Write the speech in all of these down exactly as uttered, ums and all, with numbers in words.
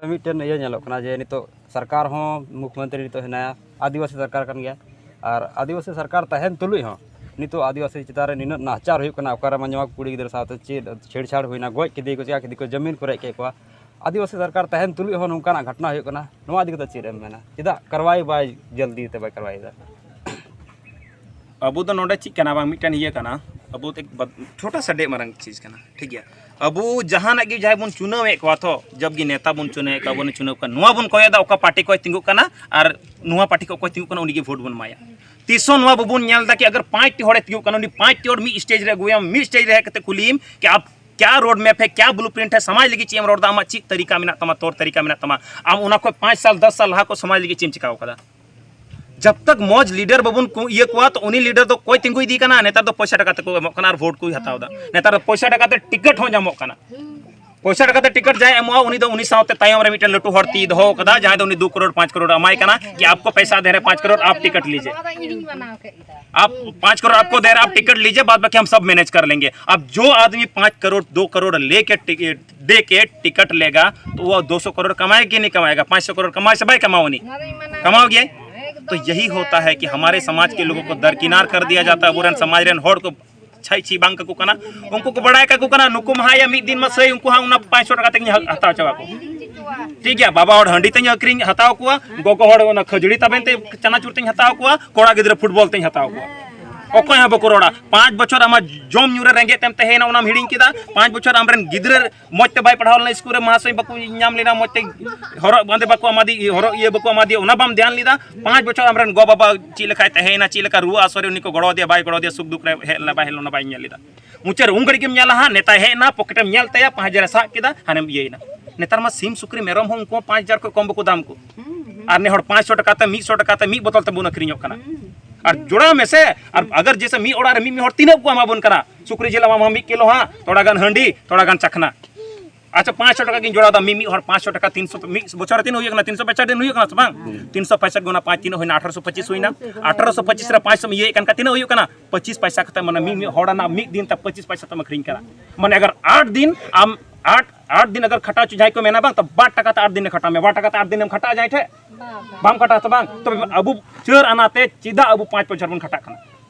ᱢᱤᱫᱴᱮᱱ ᱤᱭᱟᱹ ᱧᱮᱞᱚᱜ ᱠᱟᱱᱟ ᱡᱮ ᱱᱤᱛᱚᱜ ᱥᱚᱨᱠᱟᱨ ᱦᱚᱸ ᱢᱩᱠᱷᱭᱚᱢᱚᱱᱛᱨᱤ ᱱᱤᱛᱚᱜ ᱦᱮᱱᱟᱭᱟ, ᱟᱹᱫᱤᱵᱟᱹᱥᱤ ᱥᱚᱨᱠᱟᱨ ᱠᱟᱱ ᱜᱮᱭᱟ᱾ ᱟᱨ ᱟᱹᱫᱤᱵᱟᱹᱥᱤ ᱥᱚᱨᱠᱟᱨ ᱛᱟᱦᱮᱱ ᱛᱩᱞᱩᱡ ᱦᱚᱸ ᱱᱤᱛᱚᱜ ᱟᱹᱫᱤᱵᱟᱹᱥᱤ ᱪᱮᱛᱟᱱ ᱨᱮ ᱱᱤᱱᱟᱹᱜ ᱱᱟᱦᱟᱪᱟᱨ ᱦᱩᱭᱩᱜ ᱠᱟᱱᱟ, ᱚᱠᱟᱨᱮ ᱢᱟᱱᱣᱟ ᱠᱩᱲᱤ ᱜᱤᱫᱽᱨᱟᱹ ᱥᱟᱶᱛᱮ ᱪᱮᱫ ᱪᱷᱮᱲᱪᱷᱟᱲ ᱦᱩᱭᱱᱟ, ᱜᱚᱡ ᱠᱮᱫᱮᱭᱟ ᱠᱚ, ᱪᱮᱠᱟ ᱠᱮᱫᱮᱭᱟ ᱠᱚ, ᱡᱟᱹᱢᱤᱱ ᱠᱚ ᱨᱮᱡ ᱠᱮᱫ ᱠᱚᱣᱟ᱾ ᱟᱹᱫᱤᱵᱟᱹᱥᱤ ᱥᱚᱨᱠᱟᱨ ᱛᱟᱦᱮᱱ ᱛᱩᱞᱩᱡ ᱦᱚᱸ ᱱᱚᱝᱠᱟᱱᱟᱜ ᱜᱷᱚᱴᱚᱱᱟ ᱦᱩᱭᱩᱜ ᱠᱟᱱᱟ᱾ ᱱᱚᱣᱟ ᱤᱫᱤ ᱠᱟᱛᱮ ᱪᱮᱫ ᱮᱢ ᱢᱮᱱᱟ? ᱪᱮᱫᱟᱜ ᱠᱟᱨᱣᱟᱭ ᱵᱟᱭ ᱡᱚᱞᱫᱤ ᱛᱮ ᱵᱟᱭ ᱠᱟᱨᱣᱟᱭᱮᱫᱟ? ᱟᱵᱚ ᱫᱚ ᱱᱚᱰᱮ ᱪᱮᱫ ᱠᱟᱱᱟ ᱵᱟᱝ, ᱢᱤᱫᱴᱮᱱ ᱤᱭᱟᱹ ᱠᱟᱱᱟ, ᱟᱵᱚ ᱫᱚ ᱮᱠ ᱵᱟᱫ-, ᱪᱷᱳᱴᱟ ᱥᱟ ᱰᱮ ᱢᱟᱨᱟᱝ ᱪᱤᱡᱽ ᱠᱟᱱᱟ, ᱴᱷᱤᱠ ᱜᱮᱭᱟ᱾ ᱟᱵᱚ ᱡᱟᱦᱟᱱᱟᱜ ᱜᱮ ᱡᱟᱦᱟᱸᱭ ᱵᱚᱱ ᱪᱩᱱᱟᱹᱣᱮᱫ ᱠᱚᱣᱟ ᱛᱚ, ᱡᱚᱵ ᱜᱮ ᱱᱮᱛᱟ ᱵᱚᱱ ᱪᱩᱱᱟᱹᱣᱮᱫ ᱠᱚᱣᱟ, ᱵᱚᱱ ᱪᱩᱱᱟᱹᱣ ᱠᱚᱣᱟ, ᱱᱚᱣᱟ ᱵᱚᱱ ᱠᱚᱭᱚᱜ ᱮᱫᱟ ᱚᱠᱟ ᱯᱟᱨᱴᱤ ᱠᱚᱭ ᱛᱤᱸᱜᱩᱜ ᱠᱟᱱᱟ ᱟᱨ ᱱᱚᱣᱟ ᱯᱟᱨᱴᱤ ᱠᱚ ᱚᱠᱚᱭ ᱛᱤᱸᱜᱩᱜ ᱠᱟᱱᱟ, ᱩᱱᱤ ᱜᱮ ᱵᱷᱳᱴ ᱵᱚᱱ ᱮᱢᱟᱭᱟ᱾ ᱛᱤᱥ ᱦᱚᱸ ᱱᱚᱣᱟ ᱵᱟᱵᱚᱱ ᱧᱮᱞ ᱮᱫᱟ ᱠᱤ ᱟᱜᱟᱨ ᱯᱟᱸᱪᱴᱤ ᱦᱚᱲᱮ ᱛᱤᱸᱜᱩᱜ ᱠᱟᱱᱟ, ᱩᱱᱤ ᱯᱟᱸᱪᱴᱤ ᱦᱚᱲ ᱢᱤᱫ ᱥᱴᱮᱡᱽ ᱨᱮ ᱟᱹᱜᱩᱭᱟᱢ, ᱢᱤᱫ ᱥᱴᱮᱡᱽ ᱨᱮ ᱦᱮᱡ ᱠᱟᱛᱮ ᱠᱩᱞᱤᱭᱮᱢ ᱠᱤ ᱟᱯ ᱠᱭᱟ ᱨᱳᱰ ᱢᱮᱯ ᱦᱮ, ᱠᱭᱟ ᱵᱞᱩ ᱯᱨᱤᱱᱴ ᱦᱮ, ᱥᱚᱢᱟᱡᱽ ᱞᱟᱹᱜᱤᱫ ᱪᱮᱫ ᱮᱢ ᱨᱚᱲ ᱮᱫᱟ, ᱟᱢᱟᱜ ᱪᱮᱫ ᱛᱟᱹᱨᱤᱠᱟ ᱢᱮᱱᱟᱜ ᱛᱟᱢᱟ, ᱛᱚᱨ ᱛᱟᱹᱨᱤᱠᱟ ᱢᱮᱱᱟᱜ ᱛᱟᱢᱟ, ᱟᱢ ᱚᱱᱟ ᱠᱷᱚᱱ ᱯᱟᱸᱪ ᱥᱟᱞ ᱫᱚᱥ ᱥᱟᱞ ᱞᱟᱦᱟ ᱠᱚ ᱥᱚᱢᱟᱡᱽ ᱞᱟᱹᱜᱤᱫ ᱪᱮᱫ ᱮᱢ ᱪᱤᱠᱟᱹ ᱟᱠᱟᱫᱟ? ᱡᱟᱵ ᱛᱟᱠ ᱢᱚᱡᱽ ᱞᱤᱰᱟᱨ ᱵᱟᱵᱚᱱ ᱠᱩ-, ᱤᱭᱟᱹ ᱠᱚᱣᱟ, ᱛᱚ ᱩᱱᱤ ᱞᱤᱰᱟᱨ ᱫᱚ ᱚᱠᱚᱭ ᱛᱤᱸᱜᱩ ᱤᱫᱤ ᱠᱟᱱᱟ? ᱱᱮᱛᱟᱨ ᱫᱚ ᱯᱚᱭᱥᱟ ᱴᱟᱠᱟ ᱛᱮᱠᱚ ᱮᱢᱚᱜ ᱠᱟᱱᱟ ᱟᱨ ᱵᱷᱳᱴ ᱠᱚ ᱦᱟᱛᱟᱣ ᱮᱫᱟ᱾ ᱱᱮᱛᱟᱨ ᱫᱚ ᱯᱚᱭᱥᱟ ᱴᱟᱠᱟ ᱛᱮ ᱴᱤᱠᱤᱴ ᱦᱚᱸ ᱧᱟᱢᱚᱜ ᱠᱟᱱᱟ᱾ ᱯᱚᱭᱥᱟ ᱴᱟᱠᱟ ᱛᱮ ᱴᱤᱠᱤᱴ ᱡᱟᱦᱟᱸᱭ ᱮᱢᱚᱜᱼᱟ, ᱩᱱᱤ ᱫᱚ ᱩᱱᱤ ᱥᱟᱶᱛᱮ ᱛᱟᱭᱚᱢ ᱨᱮ ᱢᱤᱫᱴᱮᱱ ᱞᱟᱹᱴᱩ ᱦᱚᱲ ᱛᱤ ᱫᱚᱦᱚ ᱠᱟᱫᱟ, ᱡᱟᱦᱟᱸᱭ ᱫᱚ ᱩᱱᱤ ᱫᱩ ᱠᱟᱨᱳᱲ ᱯᱟᱸᱪ ᱠᱟᱨᱳᱲ ᱮᱢᱟᱭ ᱠᱟᱱᱟ ᱠᱤ ᱟᱯᱠᱚ ᱯᱟᱭᱥᱟ ᱫᱮ ᱨᱮ ᱯᱟᱸᱪ ᱠᱟᱨᱳᱲ, ᱟᱯ ᱴᱤᱠᱤᱴ ᱞᱤᱡᱤᱭᱮ, ᱟᱯ ᱯᱟᱸᱪ ᱠᱟᱨᱳᱲ ᱟᱯᱠᱚ ᱫᱮ ᱨᱮ, ᱟᱯ ᱴᱤᱠᱤᱴ ᱞᱤᱡᱤᱭᱮ, ᱵᱟᱫ ᱵᱟᱠᱤ ᱦᱟᱢ ᱥᱟᱵ ᱢᱮᱱᱮᱡᱽ ᱠᱟᱨ ᱞᱮᱝᱜᱮ᱾ ᱟᱵ ᱡᱳ ᱟᱫᱢᱤ ᱯᱟᱸᱪ ᱠᱟᱨᱳᱲ ᱫᱩ ᱠᱟᱨᱳᱲ ᱞᱮᱠᱮ ᱴᱤᱠᱤᱴ दे के टिकट लेगा तो वो दो सौ करोड़ कमाएगा कि नहीं कमाएगा? पाँच सौ करोड़ कमाएगा से भाई कमाओ नहीं? कमाओगे? तो यही होता है कि हमारे समाज के लोगों को दरकिनार कर दिया जाता है। ᱟᱵᱚᱨᱮᱱ ᱥᱚᱢᱟᱡᱽ ᱨᱮᱱ ᱦᱚᱲ ᱠᱚ ᱪᱷᱟᱭ ᱪᱷᱤ ᱵᱟᱝ ᱠᱟᱠᱚ ᱠᱟᱱᱟ, ᱩᱱᱠᱩ ᱠᱚ ᱵᱟᱲᱟᱭ ᱠᱟᱠᱚ ᱠᱟᱱᱟ, ᱱᱩᱠᱩ ᱢᱟ ᱦᱟᱭᱟ ᱢᱤᱫ ᱫᱤᱱ ᱢᱟ ᱥᱟᱹᱭ, ᱩᱱᱠᱩ ᱦᱟᱸᱜ ᱚᱱᱟ ᱯᱟᱸᱪ ᱥᱚ ᱴᱟᱠᱟ ᱛᱮᱜᱮ ᱦᱟᱛᱟᱣ ᱪᱟᱵᱟ ᱠᱚ᱾ ᱴᱷᱤᱠ ᱜᱮᱭᱟ, ᱵᱟᱵᱟ ᱦᱚᱲ ᱦᱟᱺᱰᱤ ᱛᱮᱧ ᱟᱹᱠᱷᱨᱤᱧ ᱦᱟᱛᱟᱣ ᱠᱚᱣᱟ, ᱜᱚᱜᱚ ᱦᱚᱲ ᱚᱱᱟ ᱠᱷᱟᱹᱡᱟᱹᱲᱤ ᱛᱟᱵᱮᱱ ᱛᱮ ᱪᱟᱱᱟᱪᱩᱨ ᱛᱮᱧ ᱦᱟᱛᱟᱣ ᱠᱚᱣᱟ, ᱠᱚᱲᱟ ᱜᱤᱫᱽᱨᱟᱹ ᱯᱷᱩᱴᱵᱚᱞ ᱛᱮᱧ ᱦᱟᱛᱟᱣ ᱠᱚᱣᱟ᱾ ᱚᱠᱚᱭ ᱦᱚᱸ ᱵᱟᱠᱚ ᱨᱚᱲᱟ᱾ ᱯᱟᱸᱪ ᱵᱚᱪᱷᱚᱨ ᱟᱢᱟᱜ ᱡᱚᱢ ᱧᱩ ᱨᱮ ᱨᱮᱸᱜᱮᱡ ᱛᱮᱢ ᱛᱟᱦᱮᱸᱭᱮᱱᱟ, ᱚᱱᱟᱢ ᱦᱤᱲᱤᱧ ᱠᱮᱫᱟ᱾ ᱯᱟᱸᱪ ᱵᱚᱪᱷᱚᱨ ᱟᱢᱨᱮᱱ ᱜᱤᱫᱽᱨᱟᱹ ᱢᱚᱡᱽ ᱛᱮ ᱵᱟᱭ ᱯᱟᱲᱦᱟᱣ ᱞᱮᱱᱟ, ᱥᱠᱩᱞ ᱨᱮ ᱢᱟᱦᱟᱥᱚᱭ ᱵᱟᱠᱚ ᱧᱟᱢ ᱞᱮᱱᱟ, ᱢᱚᱡᱽ ᱛᱮ ᱦᱚᱨᱚᱜ ᱵᱟᱸᱫᱮ ᱵᱟᱠᱚ ᱮᱢᱟᱫᱮ, ᱦᱚᱨᱚᱜ ᱤᱭᱟᱹ ᱵᱟᱠᱚ ᱮᱢᱟᱫᱮᱭᱟ, ᱚᱱᱟ ᱵᱟᱢ ᱫᱷᱮᱭᱟᱱ ᱞᱮᱫᱟ᱾ ᱯᱟᱸᱪ ᱵᱚᱪᱷᱚᱨ ᱟᱢᱨᱮᱱ ᱜᱚ ᱵᱟᱵᱟ ᱪᱮᱫ ᱞᱮᱠᱟᱭ ᱛᱟᱦᱮᱸᱭᱮᱱᱟ, ᱪᱮᱫ ᱞᱮᱠᱟ ᱨᱩᱣᱟᱹ ᱦᱟᱹᱥᱩ ᱨᱮ ᱩᱱᱤ ᱠᱚ ᱜᱚᱲᱚ ᱟᱫᱮᱭᱟ, ᱵᱟᱭ ᱜᱚᱲᱚ ᱟᱫᱮᱭᱟ, ᱥᱩᱠ ᱫᱩᱠ ᱨᱮ ᱦᱮᱡ ᱞᱮᱱᱟ, ᱵᱟᱭ ᱦᱮᱡ ᱞᱮᱱᱟ, ᱚᱱᱟ ᱵᱟᱭ ᱧᱮᱞ ᱞᱮᱫᱟ᱾ ᱢᱩᱪᱟᱹᱫ ᱨᱮ ᱩᱱ ᱜᱷᱟᱹᱲᱤᱡ ᱜᱮᱢ ᱧᱮᱞᱟ ᱦᱟᱸᱜ, ᱱᱮᱛᱟᱭ ᱦᱮᱡ ᱮᱱᱟ, ᱯᱚᱠᱮᱴᱮᱢ ᱧᱮᱞ ᱛᱟᱭᱟ, ᱯᱟᱸᱪ ᱦᱟᱡᱟᱨ ᱮ ᱥᱟᱵ ᱠᱮᱫᱟ, ᱦᱟᱱᱮᱢ ᱤᱭᱟᱹᱭᱮᱱᱟ᱾ ᱱᱮᱛᱟᱨ ᱢᱟ ᱥᱤᱢ ᱥᱩᱠᱨᱤ ᱢᱮᱨᱚᱢ ᱦᱚᱸ ᱩᱱᱠᱩ ᱦᱚᱸ ᱯᱟᱸᱪ ᱦᱟᱡᱟᱨ ᱠᱷᱚᱱ ᱠᱚᱢ ᱵᱟᱠᱚ ᱫᱟᱢ ᱠᱚ᱾ ᱟᱨ ᱱᱮ ᱦᱚᱲ ᱯᱟᱸᱪ ᱥᱚ ᱴᱟᱠᱟ ᱛᱮ, ᱢᱤᱫ ᱥᱚ ᱴᱟᱠᱟ ᱛᱮ, ᱢᱤᱫ ᱵᱳᱛᱚᱞ ᱛᱮᱵᱚᱱ ᱟᱹᱠᱷᱨᱤᱧᱚᱜ ᱠᱟᱱᱟ᱾ ᱟᱨ ᱡᱚᱲᱟᱣ ᱢᱮᱥᱮ, ᱟᱨ ᱟᱜᱟᱨ ᱡᱮᱥᱮ ᱢᱤᱫ ᱚᱲᱟᱜ ᱨᱮ ᱢᱤᱫ, ᱢᱤᱫ ᱦᱚᱲ ᱛᱤᱱᱟᱹᱜ ᱠᱚ ᱮᱢᱟ ᱵᱚᱱ ᱠᱟᱱᱟ? ᱥᱩᱠᱨᱤ ᱡᱤᱞ ᱮᱢᱟᱢᱟ ᱢᱤᱫ ᱠᱤᱞᱳ ᱦᱟᱸᱜ, ᱛᱷᱚᱲᱟ ᱜᱟᱱ ᱦᱟᱺᱰᱤ, ᱛᱷᱚᱲᱟ ᱜᱟᱱ ᱪᱟᱠᱷᱱᱟ᱾ ᱟᱪᱪᱷᱟ, ᱯᱟᱸᱪ ᱥᱚ ᱴᱟᱠᱟ ᱜᱤᱧ ᱡᱚᱲᱟᱣ ᱫᱟ, ᱢᱤᱫ, ᱢᱤᱫ ᱦᱚᱲ ᱯᱟᱸᱪ ᱥᱚ ᱴᱟᱠᱟ, ᱛᱤᱱ ᱥᱚ, ᱢᱤᱫ ᱵᱚᱪᱷᱚᱨ ᱨᱮ ᱛᱤᱱᱟᱹᱜ ᱦᱩᱭᱩᱜ ᱠᱟᱱᱟ? ᱛᱤᱱ ᱥᱚ ᱯᱚᱸᱭᱥᱟᱴ ᱫᱤᱱ ᱦᱩᱭᱩᱜ ᱠᱟᱱᱟ ᱥᱮ ᱵᱟᱝ? ᱛᱤᱱ ᱥᱚ ᱯᱚᱸᱭᱥᱟᱴ ᱜᱩᱱᱟ ᱯᱟᱸᱪ ᱛᱤᱱᱟᱹᱜ ᱦᱩᱭᱱᱟ? ᱟᱴᱷᱨᱚᱥᱚ ᱯᱚᱸᱪᱤᱥ ᱦᱩᱭᱱᱟ᱾ ᱟᱴᱷᱨᱚᱥᱚ ᱯᱚᱸᱪᱤᱥ ᱨᱮ ᱯᱟᱸᱪ ᱥᱚ ᱤᱭᱟᱹᱭᱮᱫ ᱠᱟᱱ ᱠᱷᱟᱱ ᱛᱤᱱᱟᱹᱜ ᱦᱩᱭᱩᱜ ᱠᱟᱱᱟ? ᱯᱚᱸᱪᱤᱥ ᱯᱚᱭᱥᱟ ᱠᱟᱛᱮ, ᱢᱟᱱᱮ ᱢᱤᱫ, ᱢᱤᱫ ᱦᱚᱲ ᱨᱮᱱᱟᱜ ᱢᱤᱫ ᱫᱤᱱ ᱛᱮ ᱯᱚᱸᱪᱤᱥ ᱯᱚᱭᱥᱟ ᱛᱮᱢ ᱟᱹᱠᱷᱨᱤᱧ ᱠᱟᱱᱟ᱾ ᱢᱟᱱᱮ ᱟᱜᱟᱨ ᱟᱴ ᱫᱤᱱ ᱟᱢ ᱟᱴ ᱟᱴ ᱫᱤᱱ ᱟᱜᱟᱨ ᱠᱷᱟᱴᱟᱣ ᱦᱚᱪᱚ ᱡᱟᱦᱟᱸᱭ ᱠᱚ ᱢᱮᱱᱟ ᱵᱟᱝ, ᱛᱚ ᱵᱟᱨ ᱴᱟᱠᱟ ᱛᱮ ᱟᱴ ᱫᱤᱱ ᱮ ᱠᱷᱟᱴᱟᱣ ᱢᱮ, ᱵᱟᱨ ᱴᱟᱠᱟ ᱛᱮ ᱟᱴ ᱫᱤᱱ ᱮᱢ ᱠᱷᱟᱴᱟᱜᱼᱟ ᱡᱟᱦᱟᱸᱭ ᱴᱷᱮᱱ? ᱵᱟᱢ ᱠᱷᱟᱴᱟᱜᱼᱟ ᱛᱚ ᱵᱟᱝ᱾ ᱛᱚᱵᱮ ᱟᱵᱚ ᱪᱟᱹᱨ ᱟᱱᱟ ᱛᱮ ᱪᱮᱫᱟᱜ ᱟᱵᱚ ᱯᱟᱸᱪ ᱵᱚᱪᱷᱚᱨ ᱵᱚᱱ ᱠᱷᱟᱴᱟᱜ ᱠᱟᱱᱟ?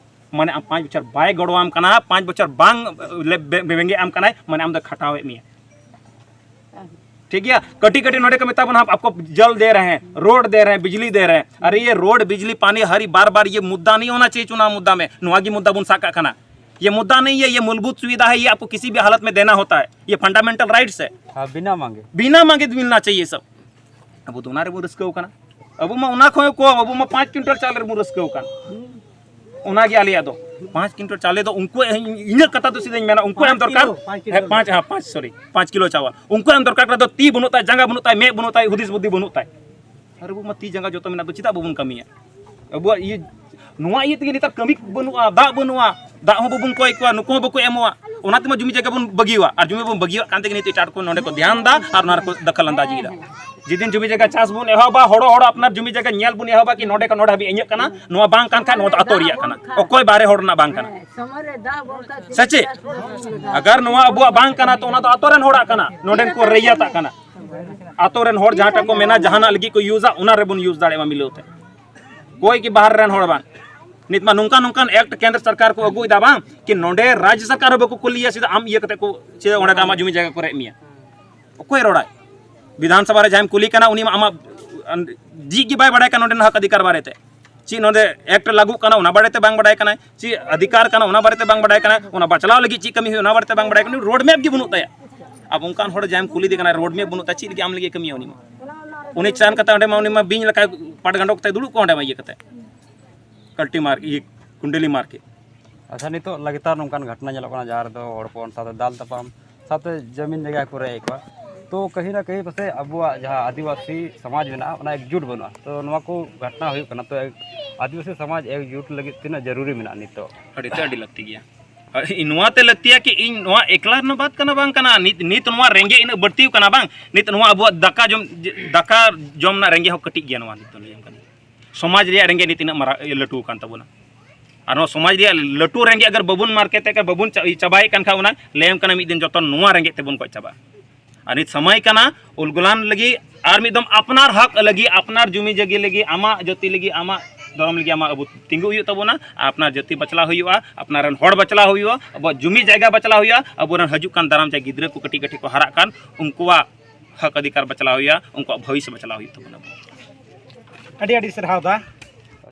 ᱢᱟᱱᱮ ᱟᱢ ᱯᱟᱸᱪ ᱵᱚᱪᱷᱚᱨ ᱵᱟᱭ ᱜᱚᱲᱚᱣᱟᱢ ᱠᱟᱱᱟ, ᱯᱟᱸᱪ ᱵᱚᱪᱷᱚᱨ ᱵᱟᱝ ᱞᱮ-, ᱵᱮ-, ᱵᱮᱸᱜᱮᱫ ᱟᱢ ᱠᱟᱱᱟᱭ, ᱢᱟᱱᱮ ᱟᱢ ᱫᱚ ᱠᱷᱟᱴᱟᱣᱮᱫ ᱢᱮᱭᱟ᱾ ᱴᱷᱤᱠ ᱜᱮᱭᱟ, ᱠᱟᱹᱴᱤᱡ ᱠᱟᱹᱴᱤᱡ ᱱᱚᱰᱮ ᱠᱚ ᱢᱮᱛᱟ ᱵᱚᱱᱟ, "ᱦᱟᱯ ᱟᱯᱠᱚ ᱡᱚᱞ ᱫᱮ ᱨᱮ ᱦᱮᱸ, ᱨᱳᱰ ᱫᱮ ᱨᱮ ᱦᱮᱸ, ᱵᱤᱡᱽᱞᱤ ᱫᱮ ᱨᱮ ᱦᱮᱸ।" ᱟᱨᱮ ᱭᱮ ᱨᱳᱰ, ᱵᱤᱡᱽᱞᱤ, ᱯᱟᱱᱤ, ᱦᱟᱨᱤ ᱵᱟᱨ ᱵᱟᱨ ᱭᱮ ᱢᱩᱫᱽᱫᱟ ᱱᱟᱦᱤ ᱦᱳᱱᱟ ᱪᱟᱦᱤᱭᱮ ᱪᱩᱱᱟᱣ ᱢᱩᱫᱽᱫᱟ ᱢᱮ, ᱱᱚᱣᱟ ᱜᱮ ᱢᱩᱫᱽᱫᱟ ᱵᱚᱱ ᱥᱟᱵ ᱠᱟᱜ ᱠᱟᱱᱟ᱾ ᱭᱮ ᱢᱩᱫᱽᱫᱟ ᱱᱟᱦᱤ ᱦᱮ, ᱭᱮ ᱢᱩᱞᱵᱷᱩᱛ ᱥᱩᱵᱤᱫᱷᱟ ᱦᱮ, ᱭᱮ ᱟᱯᱠᱚ ᱠᱤᱥᱤ ᱵᱷᱤ ᱦᱟᱞᱚᱛ ᱢᱮ ᱫᱮᱱᱟ ᱦᱳᱛᱟ ᱦᱮ, ᱭᱮ ᱯᱷᱟᱱᱰᱟᱢᱮᱱᱴᱟᱞ ᱨᱟᱭᱤᱴᱥ ᱦᱮ, ᱦᱮᱸ, ᱵᱤᱱᱟ ᱢᱟᱸᱜᱮ᱾ ᱵᱤᱱᱟ ᱢᱟᱸᱜᱮ ᱢᱤᱞᱱᱟ ᱪᱟᱦᱤᱭᱮ ᱥᱟᱵ᱾ ᱟᱵᱚ ᱫᱚ ᱚᱱᱟ ᱨᱮᱵᱚᱱ ᱨᱟᱹᱥᱠᱟᱹᱣ ᱠᱟᱱᱟ᱾ ᱟᱵᱚ ᱢᱟ ᱚᱱᱟ ᱠᱷᱚᱱ ᱠᱚᱢ, ᱟᱵᱚ ᱢᱟ ᱯᱟᱸᱪ ᱠᱩᱭᱤᱱᱴᱟᱞ ᱪᱟᱣᱞᱮ ᱨᱮᱵᱚᱱ ᱨᱟᱹᱥᱠᱟᱹᱣ ᱠᱟᱱ᱾ ᱚᱱᱟᱜᱮ ᱟᱞᱮᱭᱟᱜ ᱫᱚ᱾ ᱯᱟᱸᱪ ᱠᱩᱭᱤᱱᱴᱟᱞ ᱪᱟᱣᱞᱮ ᱫᱚ ᱩᱱᱠᱩ, ᱤᱧᱟᱹᱜ ᱠᱟᱛᱷᱟ ᱫᱚ ᱥᱤᱫᱷᱟᱹᱧ ᱢᱮᱱᱟ, ᱩᱱᱠᱩ ᱮᱢ ᱫᱚᱨᱠᱟᱨ᱾ ᱯᱟᱸᱪ ᱠᱤᱞᱳ, ᱯᱟᱸᱪ ᱠᱤᱞᱳ᱾ ᱦᱮᱸ, ᱯᱟᱸᱪ, ᱦᱮᱸ, ᱯᱟᱸᱪ, ᱥᱚᱨᱤ, ᱯᱟᱸᱪ ᱠᱤᱞᱳ ᱪᱟᱣᱞ᱾ ᱩᱱᱠᱩ ᱮᱢ ᱫᱚᱨᱠᱟᱨ ᱠᱟᱱᱟ, ᱫᱚ ᱛᱤ ᱵᱟᱹᱱᱩᱜ ᱛᱟᱭ, ᱡᱟᱸᱜᱟ ᱵᱟᱹᱱᱩᱜ ᱛᱟᱭ, ᱢᱮᱫ ᱵᱟᱹᱱᱩᱜ ᱛᱟᱭ, ᱦᱩᱫᱤᱥ ᱵᱩᱫᱽᱫᱷᱤ ᱵᱟᱹᱱᱩᱜ ᱛᱟᱭ᱾ ᱟᱨ ᱟᱵᱚ ᱢᱟ ᱛᱤ ᱡᱟᱸᱜᱟ ᱡᱚᱛᱚ ᱢᱮᱱᱟᱜ ᱫᱚ, ᱪᱮᱫᱟᱜ ᱵᱟᱵᱚᱱ ᱠᱟᱹᱢᱤᱭᱟ? ᱟᱵᱚᱣᱟᱜ ᱤᱭᱟᱹ, ᱱᱚᱣᱟ ᱤᱭᱟᱹ ᱛᱮᱜᱮ ᱱᱮᱛᱟᱨ ᱠᱟᱹᱢᱤ ᱵᱟᱹᱱᱩᱜᱼᱟ, ᱫᱟᱜ ᱵᱟᱹᱱᱩᱜᱼᱟ, ᱫᱟᱜ ᱦᱚᱸ ᱵᱟᱵᱚᱱ ᱠᱚᱭ ᱠᱚᱣᱟ, ᱱᱩᱠᱩ ᱦᱚᱸ ᱵᱟᱠᱚ ᱮᱢᱚᱜᱼᱟ᱾ ᱚᱱᱟ ᱛᱮᱢᱟ ᱡᱩᱢᱤ ᱡᱟᱭᱜᱟ ᱵᱚᱱ ᱵᱟᱹᱜᱤᱭᱟᱜ ᱠᱟᱱ ᱛᱮᱜᱮ ᱱᱤᱛᱚᱜ ᱮᱴᱟᱜ ᱨᱮᱠᱚ ᱢᱮᱱᱟᱜ ᱵᱚᱱᱟ᱾ ᱟᱨ ᱡᱩᱢᱤ ᱵᱚᱱ ᱵᱟᱹᱜᱤᱭᱟᱜ ᱠᱟᱱ ᱛᱮᱜᱮ ᱱᱤᱛᱚᱜ ᱮᱴᱟᱜ ᱨᱮᱠᱚ ᱱᱚᱰᱮ ᱠᱚ ᱫᱷᱮᱭᱟᱱ ᱫᱟ ᱟᱨ ᱚᱱᱟ ᱨᱮᱠᱚ ᱫᱟᱠᱷᱟᱞ ᱟᱱᱫᱟᱡᱤ ᱮᱫᱟ᱾ ᱡᱮᱫᱤᱱ ᱡᱩᱢᱤ ᱡᱟᱭᱜᱟ ᱪᱟᱥ ᱵᱚᱱ ᱮᱦᱚᱵᱟ, ᱦᱚᱲᱚ ᱦᱚᱲᱚ ᱟᱯᱱᱟᱨ ᱡᱩᱢᱤ ᱡᱟᱭᱜᱟ ᱧᱮᱞ ᱵᱚᱱ ᱮᱦᱚᱵᱟ ᱠᱤ ᱱᱚᱰᱮ ᱠᱷᱚᱱ ᱱᱚᱰᱮ ᱦᱟᱹᱵᱤᱡ ᱤᱧᱟᱹᱜ ᱠᱟᱱᱟ, ᱱᱚᱣᱟ ᱵᱟᱝ ᱠᱟᱱ ᱠᱷᱟᱱ ᱱᱚᱣᱟ ᱫᱚ ᱟᱛᱳ ᱨᱮᱭᱟᱜ ᱠᱟᱱᱟ, ᱚᱠᱚᱭ ᱵᱟᱦᱨᱮ ᱦᱚᱲ ᱨᱮᱱᱟᱜ ᱵᱟᱝ ᱠᱟᱱᱟ᱾ ᱥᱮ ᱪᱮᱫ? ᱟᱜᱟᱨ ᱱᱚᱣᱟ ᱟᱵᱚᱣᱟᱜ ᱵᱟᱝ ᱠᱟᱱᱟ, ᱛᱚ ᱚᱱᱟ ᱫᱚ ᱟᱛᱳ ᱨᱮᱱ ᱦᱚᱲᱟᱜ ᱠᱟᱱᱟ, ᱱᱚᱰᱮᱱ ᱠᱚ ᱨᱮᱭᱟᱛᱟᱜ ᱠᱟᱱᱟ᱾ ᱟᱛᱳ ᱨᱮᱱ ᱦᱚᱲ ᱡᱟᱦᱟᱸᱴᱟᱜ ᱠᱚ ᱢᱮᱱᱟ, ᱡᱟᱦᱟᱱᱟᱜ ᱞᱟᱹᱜᱤᱫ ᱠᱚ ᱤᱭᱩᱡᱟ, ᱚᱱᱟ ᱨᱮᱵᱚᱱ ᱤᱭᱩᱡᱽ ᱫᱟᱲᱮᱭᱟᱜ ᱢᱟ ᱢᱤᱞᱟᱹᱣ ᱛᱮ᱾ ᱚᱠᱚᱭ ᱜᱮ ᱵᱟᱦᱨᱮ ᱨᱮᱱ ᱦᱚᱲ ᱵᱟᱝ᱾ ᱱᱤᱛ ᱢᱟ ᱱᱚᱝᱠᱟᱱ ᱱᱚᱝᱠᱟᱱ ᱮᱠᱴ ᱠᱮᱱᱫᱨᱚ ᱥᱚᱨᱠᱟᱨ ᱠᱚ ᱟᱹᱜᱩᱭᱮᱫᱟ ᱵᱟᱝ, ᱠᱤ ᱱᱚᱰᱮ ᱨᱟᱡᱽ ᱥᱚᱨᱠᱟᱨ ᱦᱚᱸ ᱵᱟᱠᱚ ᱠᱩᱞᱤᱭᱟ, ᱥᱤᱫᱷᱟᱹ ᱟᱢ ᱤᱭᱟᱹ ᱠᱟᱛᱮ ᱠᱚ, ᱥᱤᱫᱷᱟᱹ ᱚᱸᱰᱮ ᱠᱷᱚᱱ ᱟᱢᱟᱜ ᱡᱩᱢᱤ ᱡᱟᱭᱜᱟ ᱠᱚ ᱨᱮᱡ ᱢᱮᱭᱟ᱾ ᱚᱠᱚᱭ ᱨᱚᱲᱟᱭ? ᱵᱤᱫᱷᱟᱱ ᱥᱚᱵᱷᱟ ᱨᱮ ᱡᱟᱦᱟᱸᱭᱮᱢ ᱠᱩᱞᱤ ᱠᱟᱱᱟ, ᱩᱱᱤ ᱢᱟ ᱟᱢᱟᱜ ᱡᱤᱜ ᱜᱮ ᱵᱟᱭ ᱵᱟᱲᱟᱭ ᱠᱟᱱᱟ ᱱᱚᱰᱮᱱᱟᱜ ᱦᱚᱠ ᱚᱫᱷᱤᱠᱟᱨ ᱵᱟᱨᱮᱛᱮ᱾ ᱪᱮᱫ ᱱᱚᱰᱮ ᱮᱠᱴ ᱞᱟᱹᱜᱩᱜ ᱠᱟᱱᱟ, ᱚᱱᱟ ᱵᱟᱨᱮᱛᱮ ᱵᱟᱝ ᱵᱟᱰᱟᱭ ᱠᱟᱱᱟᱭ᱾ ᱪᱮᱫ ᱚᱫᱷᱤᱠᱟᱨ ᱠᱟᱱᱟ, ᱚᱱᱟ ᱵᱟᱨᱮᱛᱮ ᱵᱟᱝ ᱵᱟᱰᱟᱭ ᱠᱟᱱᱟᱭ᱾ ᱚᱱᱟ ᱵᱟᱪᱞᱟᱣ ᱞᱟᱹᱜᱤᱫ ᱪᱮᱫ ᱠᱟᱹᱢᱤ ᱦᱩᱭᱩᱜᱼᱟ, ᱚᱱᱟ ᱵᱟᱨᱮᱛᱮ ᱵᱟᱝ ᱵᱟᱰᱟᱭ ᱠᱟᱱᱟᱭ᱾ ᱨᱳᱰ ᱢᱮᱯ ᱜᱮ ᱵᱟᱹᱱᱩᱜ ᱛᱟᱭᱟ᱾ ᱟᱵᱚ ᱚᱱᱠᱟᱱ ᱦᱚᱲ ᱡᱟᱦᱟᱸᱭᱮᱢ ᱠᱩᱞᱤ ᱫᱮ ᱠᱟᱱᱟ, ᱨᱳᱰ ᱢᱮᱯ ᱵᱟᱹᱱᱩᱜ ᱛᱟᱭᱟ, ᱪᱮᱫ ᱞᱟᱹᱜᱤᱫ ᱟᱢ ᱞᱟᱹᱜᱤᱫ ᱠᱟᱹᱢᱤᱭᱟ ᱩᱱᱤ ᱢᱟ? ᱩᱱᱤ ᱪᱟᱱ ᱠᱟᱛᱮ ᱚᱸᱰᱮ ᱢᱟ ᱩᱱᱤ ᱢᱟ ᱵᱤᱧ ᱞᱮᱠᱟ ᱯᱟᱴ ᱜᱟᱸᱰᱚ ᱠᱟᱛᱮ ᱫᱩᱲᱩᱵ ᱠᱚᱜ ᱚᱸᱰᱮ ᱢᱟ ᱤᱭᱟᱹ ᱠᱟᱛᱮ᱾ ᱠᱟᱞᱴᱤ ᱢᱟᱨ-, ᱤᱭᱟᱹ, ᱠᱩᱸᱰᱞᱤ ᱢᱟᱨᱠᱮᱴ᱾ ᱟᱪᱪᱷᱟ, ᱱᱤᱛᱚᱜ ᱞᱟᱜᱟᱛᱟᱨ ᱱᱚᱝᱠᱟᱱ ᱜᱷᱚᱴᱚᱱᱟ ᱧᱮᱞᱚᱜ ᱠᱟᱱᱟ, ᱡᱟᱦᱟᱸ ᱨᱮᱫᱚ ᱦᱚᱲ ᱦᱚᱯᱚᱱ ᱥᱟᱶᱛᱮ ᱫᱟᱞ ᱛᱟᱯᱟᱢ ᱥᱟᱶᱛᱮ ᱡᱟᱹᱢᱤᱱ ᱡᱟᱭᱜᱟ ᱠᱚ ᱨᱮᱡ ᱮᱫ ᱠᱚᱣᱟ᱾ ᱛᱚ, ᱠᱟᱹᱦᱤ ᱱᱟ ᱠᱟᱹᱦᱤ ᱯᱟᱥᱮᱡ ᱟᱵᱚᱣᱟᱜ ᱡᱟᱦᱟᱸ ᱟᱹᱫᱤᱵᱟᱹᱥᱤ ᱥᱚᱢᱟᱡᱽ ᱢᱮᱱᱟᱜᱼᱟ, ᱚᱱᱟ ᱮᱠᱡᱩᱴ ᱵᱟᱹᱱᱩᱜᱼᱟ᱾ ᱛᱚ, ᱱᱚᱣᱟ ᱠᱚ ᱜᱷᱚᱴᱚᱱᱟ ᱦᱩᱭᱩᱜ ᱠᱟᱱᱟ, ᱛᱚ, ᱟᱹᱫᱤᱵᱟᱹᱥᱤ ᱥᱚᱢᱟᱡᱽ ᱮᱠᱡᱩᱴ ᱞᱟᱹᱜᱤᱫ ᱛᱤᱱᱟᱹᱜ ᱡᱟᱹᱨᱩᱨᱤ ᱢᱮᱱᱟᱜᱼᱟ ᱱᱤᱛᱚᱜ? ᱟᱹᱰᱤ ᱛᱮ ᱟᱹᱰᱤ ᱞᱟᱹᱠᱛᱤ ᱜᱮᱭᱟ᱾ ᱟᱨ ᱤᱧ ᱱᱚᱣᱟ ᱛᱮ ᱞᱟᱹᱠᱛᱤᱭᱟ ᱠᱤ ᱤᱧ ᱱᱚᱣᱟ ᱮᱠᱞᱟ ᱨᱮᱱᱟᱜ ᱵᱟᱛ ᱠᱟᱱᱟ, ᱵᱟᱝ ᱠᱟᱱᱟ᱾ ᱱᱤᱛ, ᱱᱤᱛ ᱱᱚᱣᱟ ᱨᱮᱸᱜᱮᱡ ᱤᱱᱟᱹᱜ ᱵᱟᱹᱲᱛᱤ ᱠᱟᱱᱟ, ᱵᱟᱝ? ᱱᱤᱛ ᱱᱚᱣᱟ ᱟᱵᱚᱣᱟᱜ ᱫᱟᱠᱟ ᱡᱚᱢ, ᱫᱟᱠᱟ ᱡᱚᱢ ᱨᱮᱱᱟᱜ ᱨᱮᱸᱜᱮᱡ ᱦᱚᱸ ᱠᱟᱹᱴᱤᱡ ᱜᱮᱭᱟ᱾ ᱱᱚᱣᱟ ᱱᱤᱛ ᱫᱚ ᱞᱟᱹᱭᱟᱢ ᱠᱟᱱᱟ, ᱥᱚᱢᱟᱡᱽ ᱨᱮᱭᱟᱜ ᱨᱮᱸᱜᱮᱡ ᱱᱤᱛ ᱤᱱᱟᱹᱜ ᱢᱟᱨᱟᱝ, ᱞᱟᱹᱴᱩ ᱟᱠᱟᱱ ᱛᱟᱵᱚᱱᱟ᱾ ᱟᱨ ᱱᱚᱣᱟ ᱥᱚᱢᱟᱡᱽ ᱨᱮᱭᱟᱜ ᱞᱟᱹᱴᱩ ᱨᱮᱸᱜᱮᱡ ᱟᱜᱟᱨ ᱵᱟᱵᱚᱱ ᱢᱟᱨᱠᱮᱴ ᱮᱫ ᱠᱟᱱ, ᱵᱟᱵᱚᱱ ᱪᱟ-, ᱪᱟᱵᱟᱭᱮᱫ ᱠᱟᱱ ᱠᱷᱟᱱ, ᱚᱱᱟ ᱞᱟᱹᱭᱟᱢ ᱠᱟᱱᱟ ᱢᱤᱫ ᱫᱤᱱ ᱡᱚᱛᱚ ᱱᱚᱣᱟ ᱨᱮᱸᱜᱮᱡ ᱛᱮᱵᱚᱱ ᱜᱚᱡ ᱪᱟᱵᱟᱜᱼᱟ᱾ ᱟᱨ ᱱᱤᱛ ᱥᱚᱢᱚᱭ ᱠᱟᱱᱟ ᱩᱞᱜᱩᱞᱟᱱ ᱞᱟᱹᱜᱤᱫ, ᱟᱨ ᱢᱤᱫ ᱫᱚᱢ ᱟᱯᱱᱟᱨ ᱦᱚᱠ ᱞᱟᱹᱜᱤᱫ, ᱟᱯᱱᱟᱨ ᱡᱩᱢᱤ ᱡᱟᱹᱜᱤ ᱞᱟᱹᱜᱤᱫ, ᱟᱢᱟᱜ ᱡᱟᱹᱛᱤ ᱞᱟᱹᱜᱤᱫ, ᱟᱢᱟᱜ ᱫᱷᱚᱨᱚᱢ ᱞᱟᱹᱜᱤᱫ ᱟᱢᱟᱜ ᱟᱵᱚ ᱛᱤᱸᱜᱩ ᱦᱩᱭᱩᱜ ᱛᱟᱵᱚᱱᱟ᱾ ᱟᱯᱱᱟᱨ ᱡᱟᱹᱛᱤ ᱵᱟᱪᱞᱟᱣ ᱦᱩᱭᱩᱜᱼᱟ, ᱟᱯᱱᱟᱨ ᱨᱮᱱ ᱦᱚᱲ ᱵᱟᱪᱞᱟᱣ ᱦᱩᱭᱩᱜᱼᱟ, ᱟᱵᱚᱣᱟᱜ ᱡᱩᱢᱤ ᱡᱟᱭᱜᱟ ᱵᱟᱪᱞᱟᱣ ᱦᱩᱭᱩᱜᱼᱟ, ᱟᱵᱚᱨᱮᱱ ᱦᱤᱡᱩᱜ ᱠᱟᱱ ᱫᱟᱨᱟᱢ ᱡᱟᱦᱟᱸᱭ ᱜᱤᱫᱽᱨᱟᱹ ᱠᱚ ᱠᱟᱹᱴᱤᱡ ᱠᱟᱹᱴᱤᱡ ᱠᱚ ᱦᱟᱨᱟᱜ ᱠᱟᱱ, ᱩᱱᱠᱩᱣᱟᱜ ᱦᱚᱠ ᱚᱫᱷᱤᱠᱟᱨ ᱵᱟᱪᱞᱟᱣ ᱦᱩᱭᱩᱜᱼᱟ, ᱩᱱᱠᱩᱣᱟᱜ ᱵᱷᱚᱵᱤᱥᱥᱚ ᱵᱟᱪᱞᱟᱣ ᱦᱩᱭᱩᱜ ᱛᱟᱵᱚᱱᱟ᱾ ᱟᱹᱰᱤ ᱟᱹᱰᱤ ᱥᱟᱨᱦᱟᱣ ᱫᱟ᱾